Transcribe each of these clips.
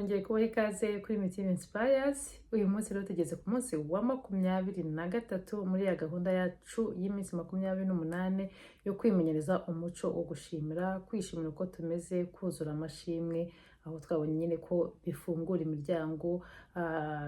Nongeye kubaha ikaze kuri Mitima Inspires. Uyu munsi rero tugeze ku munsi wa 23 muri ya gahunda yacu y'iminsi 28 yo kwimenyereza umuco wo gushimira, kwishimira uko tumeze, kuzura amashimwe, aho twabonye nyine ko bifungura imiryango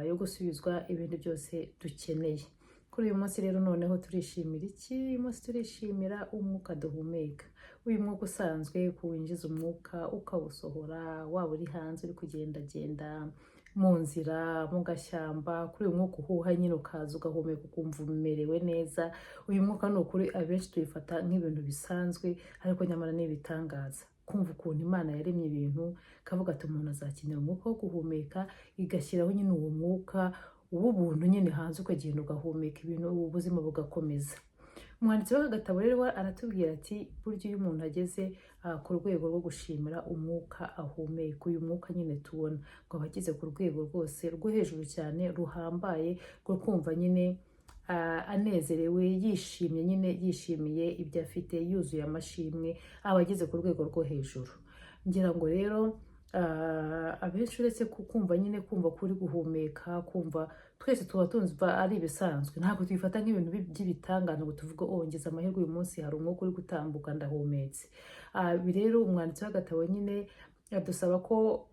yo gusubizwa ibintu byose dukeneye. Kuri uyu munsi rero noneho turishimira iki? Uyu munsi turishimira umwuka duhumeka. Uyu mwuka usanzwe, kuwinjiza umwuka ukawusohora, waba uri hanze uri kugendagenda mu nzira, mu gashyamba, kuri uyu mwuka uhuha nyine ukaza ugahumeka ukumva umerewe neza. Uyu mwuka ni ukuri abenshi tuyifata nk'ibintu bisanzwe, ariko nyamara ni ibitangaza. Kumva ukuntu Imana yaremye ibintu, ikavuga ati umuntu azakenera umwuka wo guhumeka, igashyiraho nyine uwo mwuka w'ubuntu nyine hanze, ukagenda ugahumeka ibintu, ubuzima bugakomeza. Umwanditsi w'aka gatabo rero aratubwira ati burya iyo umuntu ageze ku rwego rwo gushimira umwuka ahumeka, uyu mwuka nyine tubona, ngo aba ageze ku rwego rwose rwo hejuru cyane ruhambaye rwo kumva nyine anezerewe, yishimye nyine, yishimiye ibyo afite, yuzuye amashimwe, aba ageze ku rwego rwo hejuru. Ngira ngo rero abenshi uretse kumva nyine, kumva ko uri guhumeka, kumva twese tuba tumva ari ibisanzwe, ntabwo tubifata nk'ibintu by'ibitangaza ngo tuvuge: "Oh, ngize amahirwe, uyu munsi hari umwuka uri gutambuka, ndahumetse." Ibi rero umwanditsi w'agatabo nyine adusaba ko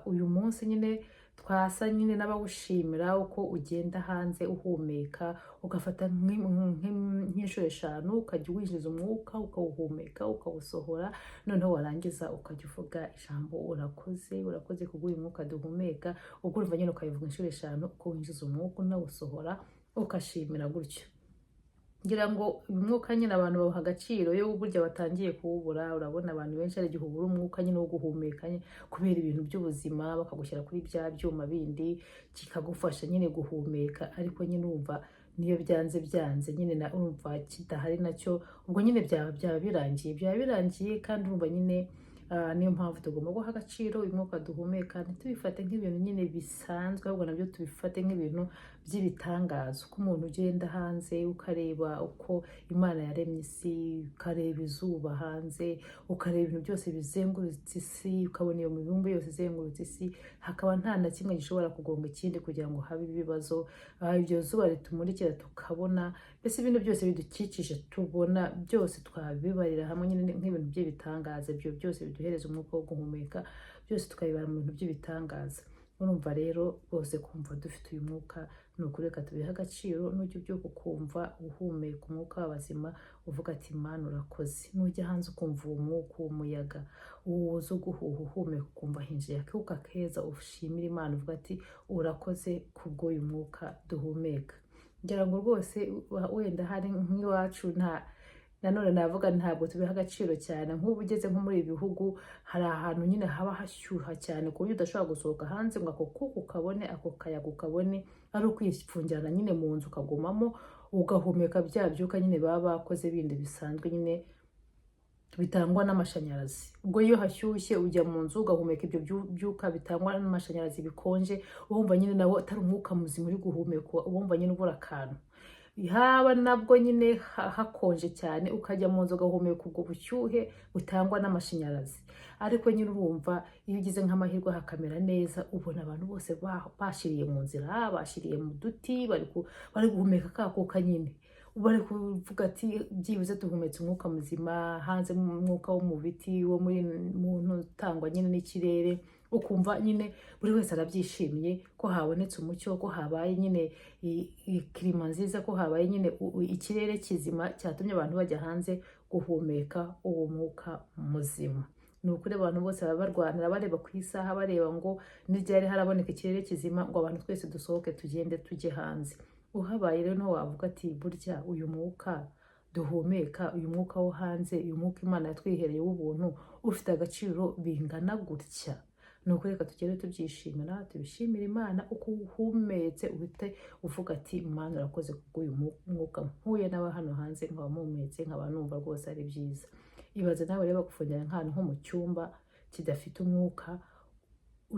uyu munsi nyine twasa nyine n'abawushimira. Uko ugenda hanze uhumeka, ugafata nk'inshuro 5, ukajya winjiza umwuka, ukawuhumeka, ukawusohora, noneho warangiza ukajya uvuga ijambo "Urakoze, urakoze kubw'uyu mwuka duhumeka." Ubwo urumva nyine ukabivuga inshuro 5, uko winjiza umwuka unawusohora, ukashimira gutyo. Ngira ngo uyu mwuka nyine abantu bawuha agaciro iyo burya batangiye kuwubura. Urabona abantu benshi hari igihe ubura umwuka nyine wo guhumeka nyine kubera ibintu by'ubuzima, bakagushyira kuri bya byuma bindi kikagufasha nyine guhumeka, ariko nyine urumva niyo byanze byanze nyine na urumva kidahari nacyo, ubwo nyine byaba birangiye, byaba birangiye. Kandi urumva nyine niyo mpamvu tugomba guha agaciro uyu mwuka duhumeka, ntitubifate nk'ibintu nyine bisanzwe, ahubwo nabyo tubifate nk'ibintu by'ibitangaza. Uko umuntu ugenda hanze ukareba uko Imana yaremye isi, ukareba izuba hanze, ukareba ibintu byose bizengurutse isi, ukabona iyo mibumbe yose izengurutse isi, hakaba nta na kimwe gishobora kugonga ikindi kugira ngo habe ibibazo, iryo zuba ritumurikira tukabona, mbese ibintu byose bidukikije tubona byose twabibarira hamwe nyine nk'ibintu by'ibitangaza. Ibyo byose biduhereza umwuka wo guhumeka, byose tukabibara mu bintu by'ibitangaza. Urumva rero rwose kumva dufite uyu mwuka, ni ukuri reka tubihe agaciro. Nujya ubyuka ukumva uhumeka umwuka w'abazima, uvuga ati: "Mana, urakoze." Nujya hanze ukumva uwo mwuka, uwo muyaga uza uguhuha, uhumeka ukumva hinjiye akuka keza, ushimira Imana uvuga ati: "Urakoze kubw'uyu mwuka duhumeka." Ngira ngo rwose wenda hari nk'iwacu nta nanone navuga ntabwo tubiha agaciro cyane. Nk'ubu ugeze nko muri ibi bihugu, hari ahantu nyine haba hashyuha cyane ku buryo udashobora gusohoka hanze ngo ako kuka ukabone, ako kayaga ukabone, ari ukwifungirana nyine mu nzu ukagumamo, ugahumeka bya byuka nyine baba bakoze bindi bisanzwe nyine bitangwa n'amashanyarazi. Ubwo iyo hashyushye ujya mu nzu ugahumeka ibyo byuka bitangwa n'amashanyarazi bikonje, wumva nyine nawe atari umwuka muzima uri guhumeka, wumva nyine ubura akantu. Haba nabwo nyine hakonje cyane, ukajya mu nzu ugahumeka ubwo bushyuhe butangwa n'amashanyarazi. Ariko nyine urumva iyo ugize nk'amahirwe hakamera neza, ubona abantu bose bashiriye mu nzira, bashiriye mu duti, bari guhumeka ka kuka nyine, bari kuvuga ati byibuze duhumetse umwuka muzima hanze, mu mwuka wo mu biti, wo muri muntu utangwa nyine n'ikirere. Ukumva nyine buri wese arabyishimiye ko habonetse umucyo, ko habaye nyine climat nziza, ko habaye nyine ikirere kizima cyatumye abantu bajya hanze guhumeka uwo mwuka muzima. Ni ukuri abantu bose baba barwanira, bareba ku isaha, bareba ngo n'iryari haraboneka ikirere kizima ngo abantu twese dusohoke tugende tujye hanze. Uhabaye rero niho wavuga ati burya uyu mwuka duhumeka, uyu mwuka wo hanze, uyu mwuka Imana yatwihereye w'ubuntu ufite agaciro bingana gutya. Ni ukuri reka tugende tubyishimira, tubishimire Imana. Uko uhumetse uhite uvuga ati: "Imana, urakoze kubw'uyu mwuka mpuye nawe hano hanze, nkaba mpumetse, nkaba numva rwose ari byiza." Ibaze nawe rero bagufungira nk'ahantu nko mu cyumba kidafite umwuka,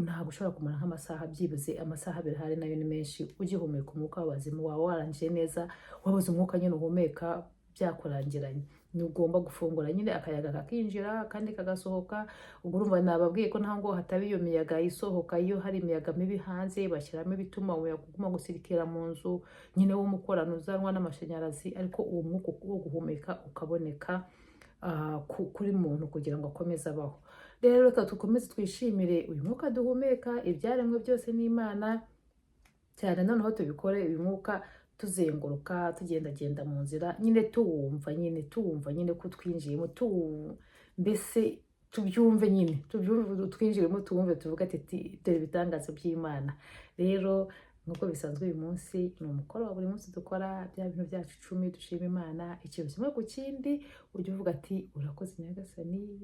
ntabwo ushobora kumara nk'amasaha, byibuze amasaha 2 hari nayo ni menshi, ugihumeka umwuka w'abazimu. Waba warangije neza, wabuze umwuka nyine uhumeka, byakurangiranye. Ugomba gufungura nyine, akayaga kakinjira kandi kagasohoka. Ubwo urumva nababwiye ko ntaho ngo hataba iyo miyaga isohoka. Iyo hari imiyaga mibi hanze, bashyiramo ibituma umuyaga uguma gusirikira mu nzu nyine, w'umukorano uzanwa n'amashanyarazi, ariko uwo mwuka wo guhumeka ukaboneka kuri muntu kugira ngo akomeze abaho. Rero reka dukomeze twishimire uyu mwuka duhumeka, ibyaremwe byose n'Imana cyane. Noneho tubikore uyu mwuka tuzenguruka, tugendagenda mu nzira nyine, tuwumva nyine, tuwumva nyine ko twinjiyemo, mbese tubyumve nyine, tubyumve, twinjiremo, tuwumve, tuvuge ati: "Dore ibitangazo by'Imana." Rero nk'uko bisanzwe, uyu munsi ni umukoro wa buri munsi dukora bya bintu byacu 10 dushima Imana, ikintu kimwe ku kindi. Ujya uvuga ati: "Urakoze Nyagasani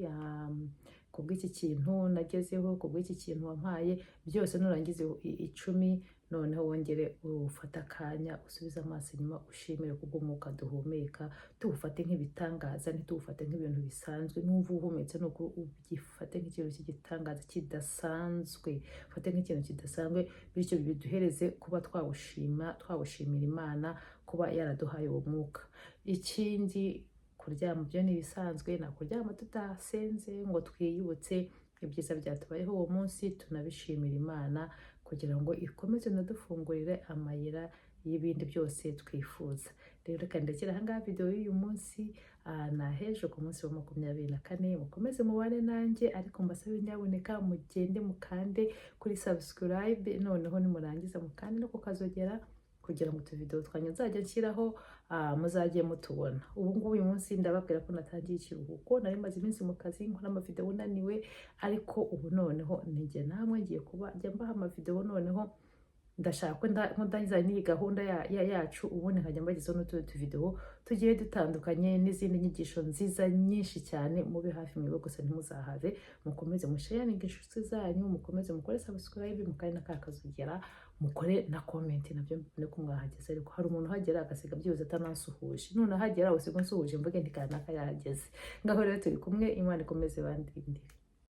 kubw'iki kintu nagezeho, kubw'iki kintu wampaye byose." Nurangiza 10, noneho wongere ufate akanya usubize amaso inyuma, ushimire kubw'umwuka duhumeka. Tuwufate nk'ibitangaza, ntituwufate nk'ibintu bisanzwe. Numva uhumetse, ni ukuri ugifate nk'ikintu cy'igitangaza kidasanzwe, ufate nk'ikintu kidasanzwe, bityo biduhereze kuba twawushima, twawushimira Imana kuba yaraduhaye uwo mwuka. Ikindi, kuryama byo ni ibisanzwe, nta kuryama tudasenze ngo twiyibutse ibyiza byatubayeho uwo munsi, tunabishimira Imana kugira ngo ikomeze inadufungurire amayira y'ibindi byose twifuza. Rero reka ndekere ahangaha video y'uyu munsi. Na hejo ku munsi wa 24 mukomeze mubane nanjye, ariko mbasabe nyabuneka mugende mukande kuri subscribe, noneho nimurangiza mukande no kukazogera kugira ngo utuvideo twanjye nzajya nshyiraho muzajye mutubona. Ubu ngubu uyu munsi ndababwira ko natangiye ikiruhuko. Nari maze iminsi mu kazi nkora amavideo naniwe, ariko ubu noneho nijye namwe ngiye kuba njya mbaha amavideo. Noneho ndashaka ko ndangiza n'iyi gahunda yacu, ubundi nkajya mbagezaho n'utundi tuvideo tugiye dutandukanye n'izindi nyigisho nziza nyinshi cyane. Mube hafi mwebwe gusa, ntimuzahave. Mukomeze musharinge inshuti zanyu, mukomeze mukore subscribe, mukore na ka kazogera, mukore na comment, nabyo mbone ko mwahageze. Ariko hari umuntu uhagera agasiga byibuze atanansuhuje. None ahagera usiga unsuhuje, mvuge nti: "Kanaka yahageze." Ngaho rero turi kumwe, Imana ikomeze bandindire.